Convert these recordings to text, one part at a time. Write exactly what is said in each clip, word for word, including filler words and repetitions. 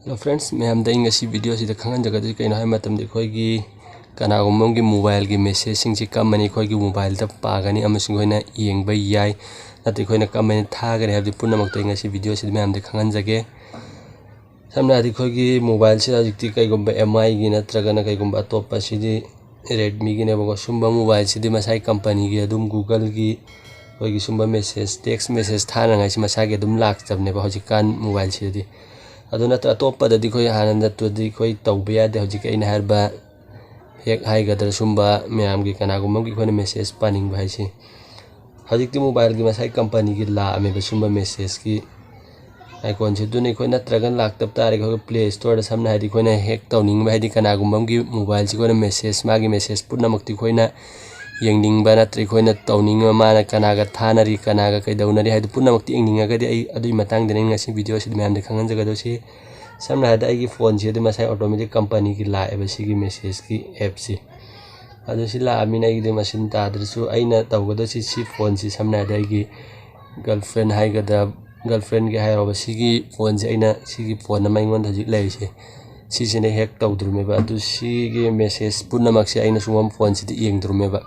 Hello friends, ꯃꯌꯥꯝꯗ ꯑꯩ ꯉꯁꯤ video ꯑꯁꯤꯗ ꯈꯪꯍꯟꯖꯒꯗꯣꯏꯁꯤ ꯀꯩꯅꯣ ꯍꯥꯏꯕ ꯃꯇꯝꯗ, ꯑꯩꯈꯣꯏꯒꯤ ꯀꯅꯥꯒꯨꯝꯕ ꯑꯃꯒꯤ mobile ꯒꯤ message ꯁꯤꯡꯁꯤ ꯀꯝꯃꯅꯤ ꯑꯩꯈꯣꯏꯒꯤ mobile ꯗ ꯄꯥꯒꯅꯤ ꯑꯃꯁꯨꯡ ꯑꯩꯈꯣꯏꯅ ꯌꯦꯡꯕ ꯌꯥꯏ, ꯅꯠꯇ꯭ꯔꯒ ꯑꯩꯈꯣꯏꯅ ꯀꯝꯃꯥꯏꯅ ꯊꯥꯒꯅꯤ ꯍꯥꯏꯕꯗꯤ ꯄꯨꯝꯅꯃꯛꯇ ꯑꯩ ꯉꯁꯤ video ꯑꯁꯤꯗ ꯃꯌꯥꯝꯗ ꯈꯪꯍꯟꯖꯒꯦ꯫ ꯁꯝꯅ ꯍꯥꯏꯔꯗꯤ ꯑꯩꯈꯣꯏꯒꯤ mobile ꯁꯤꯗ ꯍꯧꯖꯤꯛꯇꯤ ꯀꯩꯒꯨꯝꯕ M I ꯒꯤ ꯅꯠꯇ꯭ꯔꯒꯅ ꯀꯩꯒꯨꯝꯕ ꯑꯇꯣꯞꯄ ꯁꯤꯗꯤ Redmi ꯒꯤꯅꯦꯕꯀꯣ꯫ ꯁꯨꯝꯕ mobile ꯁꯤꯗꯤ ꯃꯁꯥꯒꯤ company ꯒꯤ ꯑꯗꯨꯝ Google ꯒꯤ ꯑꯩꯈꯣꯏꯒꯤ ꯁꯨꯝꯕ message, text message ꯊꯥꯅꯉꯥꯏꯁꯤ ꯃꯁꯥꯒꯤ ꯑꯗꯨꯝ ꯂꯥꯛꯆꯕꯅꯦꯕ ꯍꯧꯖꯤꯛꯀꯥꯟ mobile ꯁꯤꯗꯗꯤ꯫ ꯑꯗꯨ ꯅꯠꯇ꯭ꯔ ꯑꯇꯣꯞꯄꯗꯗꯤ ꯑꯩꯈꯣꯏ ꯍꯥꯟꯅ ꯅꯠꯇ꯭ꯔꯗꯤ ꯑꯩꯈꯣꯏ ꯇꯧꯕ ꯌꯥꯗꯦ꯫ ꯍꯧꯖꯤꯛꯀꯤ ꯑꯩꯅ ꯍꯥꯏꯔꯤꯕ hack ꯍꯥꯏꯒꯗ꯭ꯔꯥ ꯁꯨꯝꯕ ꯃꯌꯥꯝꯒꯤ ꯀꯅꯥꯒꯨꯝꯕ ꯑꯃꯒꯤ ꯑꯩꯈꯣꯏꯅ message ꯄꯥꯅꯤꯡꯕ ꯍꯥꯏꯁꯤ꯫ ꯍꯧꯖꯤꯛꯇꯤ mobile ꯒꯤ ꯃꯁꯥꯒꯤ company ꯒꯤ ꯂꯥꯛꯑꯝꯃꯦꯕ ꯁꯨꯝꯕ message ꯀꯤ icon ꯁꯦ꯫ ꯑꯗꯨꯅ ꯑꯩꯈꯣꯏ ꯅꯠꯇ꯭ꯔꯒꯅ ꯂꯥꯛꯇꯕ ꯇꯥꯔꯒꯗꯤ ꯑꯩꯈꯣꯏ Play Store ꯗ ꯁꯝꯅ ꯍꯥꯏꯗꯤ ꯑꯩꯈꯣꯏꯅ hack ꯇꯧꯅꯤꯡꯕ ꯍꯥꯏꯗꯤ ꯀꯅꯥꯒꯨꯝꯕ ꯑꯃꯒꯤ mobile ꯁꯤ ꯑꯩꯈꯣꯏꯅ message, ꯃꯥꯒꯤ message ꯄꯨꯝꯅꯃꯛꯇꯤ ꯑꯩꯈꯣꯏꯅ ꯌꯦꯡꯅꯤꯡꯕ ꯅꯠꯇ꯭ꯔꯒ ꯑꯩꯈꯣꯏꯅ ꯇꯧꯅꯤꯡꯕ, ꯃꯥꯅ ꯀꯅꯥꯒ ꯊꯥꯅꯔꯤ, ꯀꯅꯥꯒ ꯀꯩꯗꯧꯅꯔꯤ ꯍꯥꯏꯗꯨ ꯄꯨꯝꯅꯃꯛꯇꯤ ꯌꯦꯡꯅꯤꯡꯉꯒꯗꯤ ꯑꯩ ꯑꯗꯨꯒꯤ ꯃꯇꯥꯡꯗꯅꯤ ꯑꯩꯅ ꯉꯁꯤ video ꯑꯁꯤꯗ ꯃꯌꯥꯝꯗ ꯈꯪꯍꯟꯖꯒꯗꯧꯁꯤ꯫ ꯁꯝꯅ ꯍꯥꯏꯔꯕꯗ ꯑꯩꯒꯤ phone ꯁꯤꯗꯤ ꯃꯁꯥꯏ automatic company ꯒꯤ ꯂꯥꯛꯑꯦꯕ ꯁꯤꯒꯤ message ꯀꯤ app ꯁꯤ꯫ ꯑꯗꯨ ꯁꯤ ꯂꯥꯛꯑꯃꯤꯅ ꯑꯩꯒꯤꯗꯤ ꯃꯁꯤꯟ ꯇꯥꯗ꯭ꯔꯁꯨ ꯑꯩꯅ ꯇꯧꯒꯗꯧꯁꯤ ꯁꯤ phone ꯁꯤ ꯁꯝꯅ ꯍꯥꯏꯔꯕꯗ ꯑꯩꯒꯤ girlfriend ꯍꯥꯏꯒꯗ꯭ꯔꯥ, girlfriend ꯒꯤ ꯍꯥꯏꯔꯣꯕ, ꯁꯤꯒꯤ phone ꯁꯦ ꯑꯩꯅ, ꯁꯤꯒꯤ phone ꯑꯃ ꯑꯩꯉꯣꯟꯗ ꯍꯧꯖꯤꯛ ꯂꯩꯔꯤꯁꯦ, ꯁꯤꯁꯤꯅ hack ꯇꯧꯗ꯭ꯔꯤꯕꯅꯦꯕ꯫ ꯑꯗꯨ ꯁꯤꯒꯤ message ꯄꯨꯝꯅꯃꯛꯁꯦ ꯑꯩꯅ ꯁꯨꯝꯕ phone ꯁꯤꯗ ꯌꯦꯡꯗ꯭ꯔꯤꯕꯅꯦꯕ꯫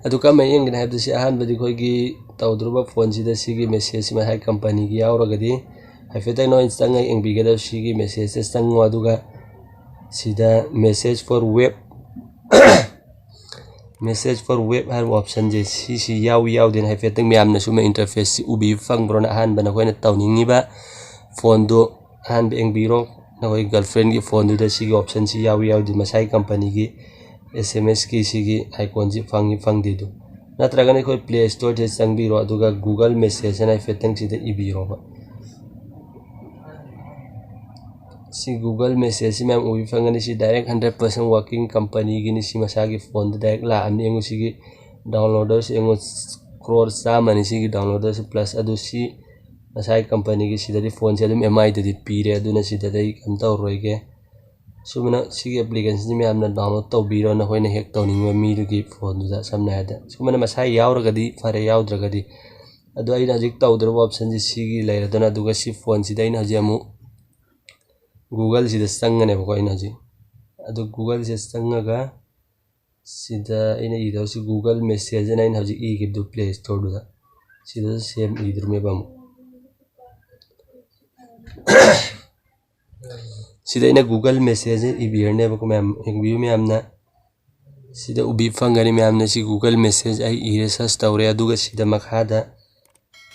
ꯑꯗꯨ ꯀꯔꯝꯍꯥꯏꯅ ꯌꯦꯡꯒꯅꯤ ꯍꯥꯏꯕꯗ ꯁꯤ ꯑꯍꯥꯟꯕꯗꯤ ꯑꯩꯈꯣꯏꯒꯤ ꯇꯧꯗ꯭ꯔꯤꯕ phone ꯁꯤꯗ ꯁꯤꯒꯤ message ꯁꯤ ꯃꯁꯥꯏ company ꯒꯤ ꯌꯥꯎꯔꯒꯗꯤ ꯍꯥꯏꯐꯦꯠꯇꯪ ꯅꯣꯏꯅ ꯆꯪꯉꯒ ꯌꯦꯡꯕꯤꯒꯗꯕ ꯁꯤꯒꯤ message ꯁꯦ ꯆꯪꯉꯣ꯫ ꯑꯗꯨꯒ ꯁꯤꯗ message for web, message for web ꯍꯥꯏꯔꯤꯕ option ꯁꯦ ꯁꯤꯁꯤ ꯌꯥꯎꯏ ꯌꯥꯎꯗꯦꯅ ꯍꯥꯏꯐꯦꯠꯇꯪ ꯃꯌꯥꯝꯅꯁꯨ ꯃꯣꯏ interface ꯁꯤ ꯎꯕꯤꯕ ꯐꯪꯕ꯭ꯔꯣꯅ ꯑꯍꯥꯟꯕ ꯅꯈꯣꯏꯅ ꯇꯧꯅꯤꯡꯉꯤꯕ phone ꯗꯨ ꯑꯍꯥꯟꯕ ꯌꯦꯡꯕꯤꯔꯣ꯫ ꯅꯈꯣꯏ girlfriend ꯒꯤ phone ꯗꯨꯗ ꯁꯤꯒꯤ option ꯁꯤ ꯌꯥꯎꯏ ꯌꯥꯎꯗꯦ ꯃꯁꯥꯒꯤ company ꯒꯤ S M S ꯀꯤ ꯁꯤꯒꯤ icon ꯁꯤ ꯐꯪꯉꯤ ꯐꯪꯗꯦꯗꯨ꯫ ꯅꯠꯇ꯭ꯔꯒꯅ ꯑꯩꯈꯣꯏ Play Store ꯁꯤꯗ ꯆꯪꯕꯤꯔꯣ, ꯑꯗꯨꯒ Google Message ꯍꯥꯏꯅ ꯍꯥꯏꯐꯦꯠꯇꯪ ꯁꯤꯗ ꯏꯕꯤꯔꯣꯕ꯫ ꯁꯤ Google Message ꯁꯤ ꯃꯌꯥꯝ ꯎꯕꯤ ꯐꯪꯒꯅꯤ꯫ ꯁꯤ direct hundred percent working company Guinea. ꯁꯤ ꯃꯁꯥꯒꯤ phone ꯗ direct ꯂꯥꯛꯑꯅꯤ꯫ ꯌꯦꯡꯉꯨ ꯁꯤꯒꯤ downloaders ꯌꯦꯡꯉꯨ, crore ꯆꯥꯝꯃꯅꯤ ꯁꯤꯒꯤ downloaders꯫ Plus ꯑꯗꯨ ꯁꯤ ꯃꯁꯥꯒꯤ company ꯒꯤ ꯁꯤꯗꯗꯤ phone ꯁꯦ ꯑꯗꯨꯝ M I ꯗꯗꯤ ꯄꯤꯔꯦ, ꯑꯗꯨꯅ ꯁꯤꯗꯗꯤ ꯑꯩ ꯀꯩꯝ ꯇꯧꯔꯣꯏꯒꯦ꯫ ꯁꯨꯃꯥꯏꯅ ꯁꯤꯒꯤ application ꯁꯤ ꯃꯌꯥꯝꯅ download ꯇꯧꯕꯤꯔꯣ, ꯅꯈꯣꯏꯅ hack ꯇꯧꯅꯤꯡꯕ ꯃꯤꯗꯨꯒꯤ phone ꯗꯨꯗ ꯁꯝꯅ ꯍꯥꯏꯔꯕꯗ꯫ ꯁꯨꯃꯥꯏꯅ ꯃꯁꯥꯒꯤ ꯌꯥꯎꯔꯒꯗꯤ ꯐꯔꯦ, ꯌꯥꯎꯗ꯭ꯔꯒꯗꯤ꯫ ꯑꯗꯨ ꯑꯩꯅ ꯍꯧꯖꯤꯛ ꯇꯧꯗ꯭ꯔꯕ option ꯁꯤ ꯁꯤꯒꯤ ꯂꯩꯔꯦꯗꯅ꯫ ꯑꯗꯨꯒ ꯁꯤ phone ꯁꯤꯗ ꯑꯩꯅ ꯍꯧꯖꯤꯛ ꯑꯃꯨꯛ Googleꯁꯤꯗ ꯆꯪꯒꯅꯦꯕꯀꯣ ꯑꯩꯅ ꯍꯧꯖꯤꯛ꯫ ꯑꯗꯨ Googleꯁꯤꯗ ꯆꯪꯉꯒ ꯁꯤꯗ ꯑꯩꯅ ꯏꯗꯧꯁꯤ Google Message ꯑꯅ ꯑꯩꯅ ꯍꯧꯖꯤꯛ ꯏꯈꯤꯕꯗꯨ Play Storeꯗꯨꯗ꯫ ꯁꯤꯗ ꯁꯦꯝ ꯏꯗ꯭ꯔꯨꯃꯦꯕ ꯑꯃꯨꯛ꯫ ꯁꯤꯗ ꯑꯩꯅ Google Message ꯏꯕꯤꯔꯅꯦꯕꯀꯣ ꯃꯌꯥꯝ, ꯌꯦꯡꯕꯤꯌꯨ ꯃꯌꯥꯝꯅ꯫ ꯁꯤꯗ ꯎꯕꯤ ꯐꯪꯒꯅꯤ ꯃꯌꯥꯝꯅ꯫ ꯁꯤ Google Message ꯑꯩ ꯏꯔꯦ, search ꯇꯧꯔꯦ, ꯑꯗꯨꯒ ꯁꯤꯗ ꯃꯈꯥꯗ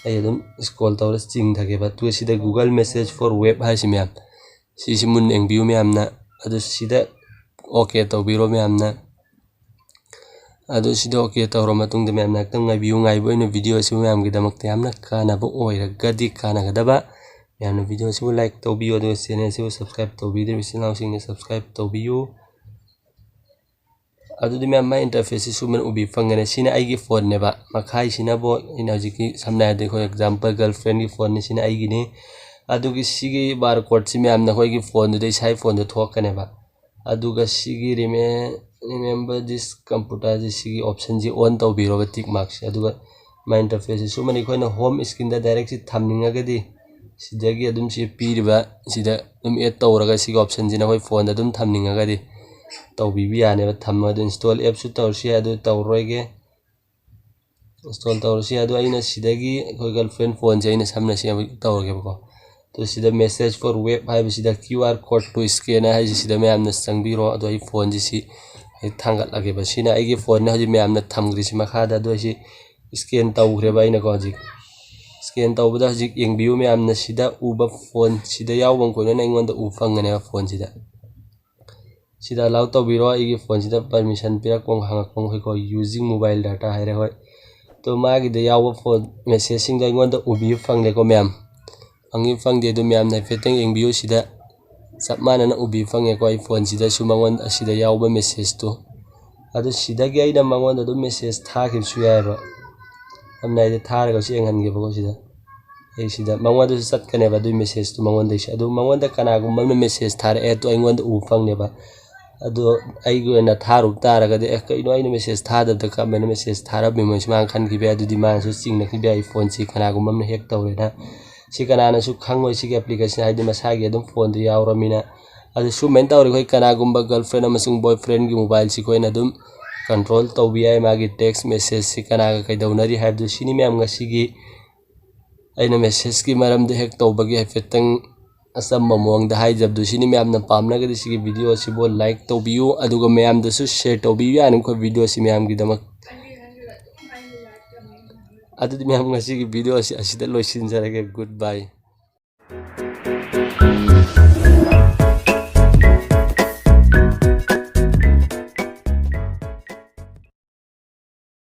ꯑꯩ ꯑꯗꯨꯝ scroll ꯇꯧꯔ ꯆꯤꯡꯊꯒꯦꯕ꯫ ꯑꯗꯨꯒ ꯁꯤꯗ Google Message for Web ꯍꯥꯏꯁꯤ ꯃꯌꯥꯝ, ꯁꯤꯁꯤ ꯃꯨꯟꯅ ꯌꯦꯡꯕꯤꯌꯨ ꯃꯌꯥꯝꯅ꯫ ꯑꯗꯨ ꯁꯤꯗ OK ꯇꯧꯕꯤꯔꯣ ꯃꯌꯥꯝꯅ꯫ ꯑꯗꯨ ꯁꯤꯗ OK ꯇꯧꯔ ꯃꯇꯨꯡꯗ ꯃꯌꯥꯝ ꯉꯥꯏꯍꯥꯛꯇꯪ ꯉꯥꯏꯕꯤꯌꯨ꯫ ꯉꯥꯏꯕ ꯑꯣꯏꯅ video ꯑꯁꯤ ꯃꯌꯥꯝꯒꯤꯗꯃꯛꯇ ꯌꯥꯝꯅ ꯀꯥꯟꯅꯕ ꯑꯣꯏꯔꯒꯗꯤ ꯀꯥꯟꯅꯒꯗꯕ꯫ ꯃꯌꯥꯝꯅ video ꯑꯁꯤꯕꯨ like ꯇꯧꯕꯤꯌꯨ, ꯑꯗꯨꯒ channel ꯑꯁꯤꯕꯨ subscribe ꯇꯧꯕꯤꯗ꯭ꯔꯤꯕ ꯏꯆꯤꯜ ꯏꯅꯥꯎꯁꯤꯡꯅ subscribe ꯇꯧꯕꯤꯌꯨ꯫ ꯑꯗꯨꯗꯤ ꯃꯌꯥꯝ ꯃꯥꯏ interface ꯁꯤ ꯁꯨꯃꯥꯏꯅ ꯎꯕꯤ ꯐꯪꯒꯅꯤ꯫ ꯁꯤꯅ ꯑꯩꯒꯤ phoneꯅꯦꯕ꯫ ꯃꯈꯥꯏꯁꯤꯅꯕꯨ ꯑꯩꯅ ꯍꯧꯖꯤꯛꯀꯤ ꯁꯝꯅ ꯍꯥꯏꯔꯕꯗ ꯑꯩꯈꯣꯏ example girlfriendꯒꯤ phoneꯅꯤ, ꯁꯤꯅ ꯑꯩꯒꯤꯅꯤ꯫ ꯑꯗꯨꯒꯤ ꯁꯤꯒꯤ barcodeꯁꯤ ꯃꯌꯥꯝꯅ ꯑꯩꯈꯣꯏꯒꯤ phoneꯗꯨꯗ, ꯏꯁꯥꯒꯤ phoneꯗ ꯊꯣꯛꯀꯅꯦꯕ꯫ ꯑꯗꯨꯒ ꯁꯤꯒꯤ remain, remember this computerꯁꯤ, ꯁꯤꯒꯤ optionꯁꯤ on ꯇꯧꯕꯤꯔꯣꯕ, tick markꯁꯦ꯫ ꯑꯗꯨꯒ ꯃꯥꯏ interfaceꯁꯤ ꯁꯨꯃꯥꯏꯅ ꯑꯩꯈꯣꯏꯅ home screenꯗ direct ꯁꯤ ꯊꯝꯅꯤꯡꯉꯒꯗꯤ ꯁꯤꯗꯒꯤ ꯑꯗꯨꯝ ꯁꯤ ꯄꯤꯔꯤꯕ ꯁꯤꯗ ꯑꯗꯨꯝ add ꯇꯧꯔꯒ ꯁꯤꯒꯤ optionꯁꯤ ꯅꯈꯣꯏ phoneꯗ ꯑꯗꯨꯝ ꯊꯝꯅꯤꯡꯉꯒꯗꯤ ꯇꯧꯕꯤꯕ ꯌꯥꯅꯦꯕ꯫ ꯊꯝꯃꯣ ꯑꯗꯨ install appꯁꯨ ꯇꯧꯔꯁꯨ ꯌꯥꯏ, ꯑꯗꯨ ꯇꯧꯔꯣꯏꯒꯦ꯫ Install ꯇꯧꯔꯁꯨ ꯌꯥꯏ꯫ ꯑꯗꯨ ꯑꯩꯅ ꯁꯤꯗꯒꯤ ꯑꯩꯈꯣꯏ girlfriend phoneꯁꯦ ꯑꯩꯅ ꯁꯝꯅ ꯁꯤ ꯑꯃꯨꯛ ꯇꯧꯔꯒꯦꯕꯀꯣ꯫ ꯑꯗꯨ ꯁꯤꯗ message for web ꯍꯥꯏꯕꯁꯤꯗ QR code to scan ꯍꯥꯏꯁꯤ ꯁꯤꯗ ꯃꯌꯥꯝꯅ ꯆꯪꯕꯤꯔꯣ꯫ ꯑꯗꯣ ꯑꯩ phoneꯁꯤ ꯁꯤ ꯑꯩ ꯊꯥꯡꯒꯠꯂꯒꯦꯕ꯫ ꯁꯤꯅ ꯑꯩꯒꯤ phoneꯅ ꯍꯧꯖꯤꯛ ꯃꯌꯥꯝꯅ ꯊꯝꯈ꯭ꯔꯤꯁꯤ ꯃꯈꯥꯗ꯫ ꯑꯗꯣ ꯑꯩꯁꯤ scan ꯇꯧꯈ꯭ꯔꯦꯕ ꯑꯩꯅꯀꯣ꯫ ꯍꯧꯖꯤꯛ scan ꯇꯧꯕꯗ ꯍꯧꯖꯤꯛ ꯌꯦꯡꯕꯤꯌꯨ ꯃꯌꯥꯝꯅ, ꯁꯤꯗ ꯎꯕ phone ꯁꯤꯗ ꯌꯥꯎꯕ ꯀꯣꯏꯅꯅ ꯑꯩꯉꯣꯟꯗ ꯎꯕ ꯐꯪꯒꯅꯦꯕ phoneꯁꯤꯗ꯫ ꯁꯤꯗ allow ꯇꯧꯕꯤꯔꯣ, ꯑꯩꯒꯤ phoneꯁꯤꯗ permission ꯄꯤꯔꯛꯄ ꯍꯪꯉꯛꯄ ꯃꯈꯩꯀꯣ, using mobile data ꯍꯥꯏꯔꯦ꯫ ꯍꯣꯏ, ꯑꯗꯣ ꯃꯥꯒꯤꯗ ꯌꯥꯎꯕ phone messageꯁꯤꯡꯗꯣ ꯑꯩꯉꯣꯟꯗ ꯎꯕꯤꯕ ꯐꯪꯂꯦꯀꯣ ꯃꯌꯥꯝ꯫ ꯐꯪꯉꯤ ꯐꯪꯗꯦ ꯑꯗꯨ ꯃꯌꯥꯝꯅ ꯍꯥꯏꯐꯦꯠꯇꯪ ꯌꯦꯡꯕꯤꯌꯨ꯫ ꯁꯤꯗ ꯆꯞ ꯃꯥꯟꯅꯅ ꯎꯕꯤꯕ ꯐꯪꯉꯦꯀꯣ ꯑꯩ phoneꯁꯤꯗꯁꯨ ꯃꯉꯣꯟꯗ ꯑꯁꯤꯗ ꯌꯥꯎꯕ messageꯇꯣ꯫ ꯑꯗꯨ ꯁꯤꯗꯒꯤ ꯑꯩꯅ ꯃꯉꯣꯟꯗ ꯑꯗꯨꯝ message ꯊꯥꯈꯤꯕꯁꯨ ꯌꯥꯏꯑꯕ꯫ ꯁꯝꯅ ꯍꯥꯏꯗꯤ ꯊꯥꯔꯒꯁꯨ ꯌꯦꯡꯍꯟꯒꯦꯕꯀꯣ ꯁꯤꯗ꯫ ꯑꯩ ꯁꯤꯗ ꯃꯉꯣꯟꯗꯁꯨ ꯆꯠꯀꯅꯦꯕ ꯑꯗꯨꯒꯤ messageꯇꯣ ꯃꯉꯣꯟꯗꯒꯤꯁꯨ꯫ ꯑꯗꯨ ꯃꯉꯣꯟꯗ ꯀꯅꯥꯒꯨꯝꯕ ꯑꯃꯅ message ꯊꯥꯔꯛꯑꯦ ꯑꯗꯣ ꯑꯩꯉꯣꯟꯗ ꯎꯕ ꯐꯪꯅꯦꯕ꯫ ꯑꯗꯣ ꯑꯩꯒꯤ ꯑꯣꯏꯅ ꯊꯥꯔꯨꯕ ꯇꯥꯔꯒꯗꯤ, "ꯑꯦ, ꯀꯩꯅꯣ ꯑꯩꯅ message ꯊꯥꯗꯕꯗ ꯀꯔꯝꯍꯥꯏꯅ message ꯊꯥꯔꯝꯃꯤꯅꯣ?" ꯁꯨꯃꯥꯏꯅ ꯈꯟꯈꯤꯕ ꯌꯥꯏ꯫ ꯑꯗꯨꯗꯤ ꯃꯥꯅꯁꯨ ꯆꯤꯡꯅꯈꯤꯕ ꯌꯥꯏ, "ꯑꯩ phoneꯁꯤ ꯀꯅꯥꯒꯨꯝꯕ ꯑꯃꯅ hack ꯇꯧꯔꯦꯅ"꯫ ꯁꯤ ꯀꯅꯥꯅꯁꯨ ꯈꯪꯉꯣꯏ, ꯁꯤꯒꯤ ꯑꯦꯄ꯭ꯂꯤꯀꯦꯁꯟ, ꯍꯥꯏꯗꯤ ꯃꯁꯥꯒꯤ ꯑꯗꯨꯝ ꯐꯣꯟꯗ ꯌꯥꯎꯔꯃꯤꯅ꯫ ꯑꯗꯨ ꯁꯨꯃꯥꯏꯅ ꯇꯧꯔꯒ ꯑꯩꯈꯣꯏ ꯀꯅꯥꯒꯨꯝꯕ ꯒꯔꯜꯐ꯭ꯔꯦꯟ ꯑꯃꯁꯨꯡ ꯕꯣꯏꯐ꯭ꯔꯦꯟꯒꯤ ꯃꯣꯕꯥꯏꯜꯁꯤ ꯑꯩꯈꯣꯏꯅ ꯑꯗꯨꯝ ꯀꯟꯇ꯭ꯔꯣꯜ ꯇꯧꯕ ꯌꯥꯏ, ꯃꯥꯒꯤ ꯇꯦꯛꯁ ꯃꯦꯁꯦꯖꯁꯤ ꯀꯅꯥꯒ ꯀꯩꯗꯧꯅꯔꯤ ꯍꯥꯏꯕꯗꯨ꯫ ꯁꯤꯅꯤ ꯃꯌꯥꯝ ꯉꯁꯤꯒꯤ ꯑꯩꯅ ꯃꯦꯁꯦꯖꯀꯤ ꯃꯔꯝꯗ ꯍꯦꯛ ꯇꯧꯕꯒꯤ ꯍꯥꯏꯐꯦꯠꯇꯪ ꯑꯆꯝꯕ ꯃꯑꯣꯡꯗ ꯍꯥꯏꯖꯕꯗꯨ꯫ ꯁꯤꯅꯤ꯫ ꯃꯌꯥꯝꯅ ꯄꯥꯝꯂꯒꯗꯤ ꯁꯤꯒꯤ ꯚꯤꯗꯤꯑꯣ ꯑꯁꯤꯕꯨ ꯂꯥꯏꯛ ꯇꯧꯕꯤꯌꯨ, ꯑꯗꯨꯒ ꯃꯌꯥꯝꯗꯁꯨ ꯁꯤꯌꯔ ꯇꯧꯕꯤꯌꯨ ꯌꯥꯅꯤ ꯑꯩꯈꯣꯏ ꯚꯤꯗꯤꯑꯣ ꯑꯁꯤ ꯃꯌꯥꯝꯒꯤꯗꯃꯛ꯫ ꯑꯗꯨꯗꯤ ꯃꯌꯥꯝ ꯉꯁꯤꯒꯤ ꯚꯤꯗꯤꯑꯣ ꯑꯁꯤ ꯑꯁꯤꯗ ꯂꯣꯏꯁꯤꯟꯖꯔꯒꯦ꯫ ꯒꯨꯗ ꯕꯥꯏ꯫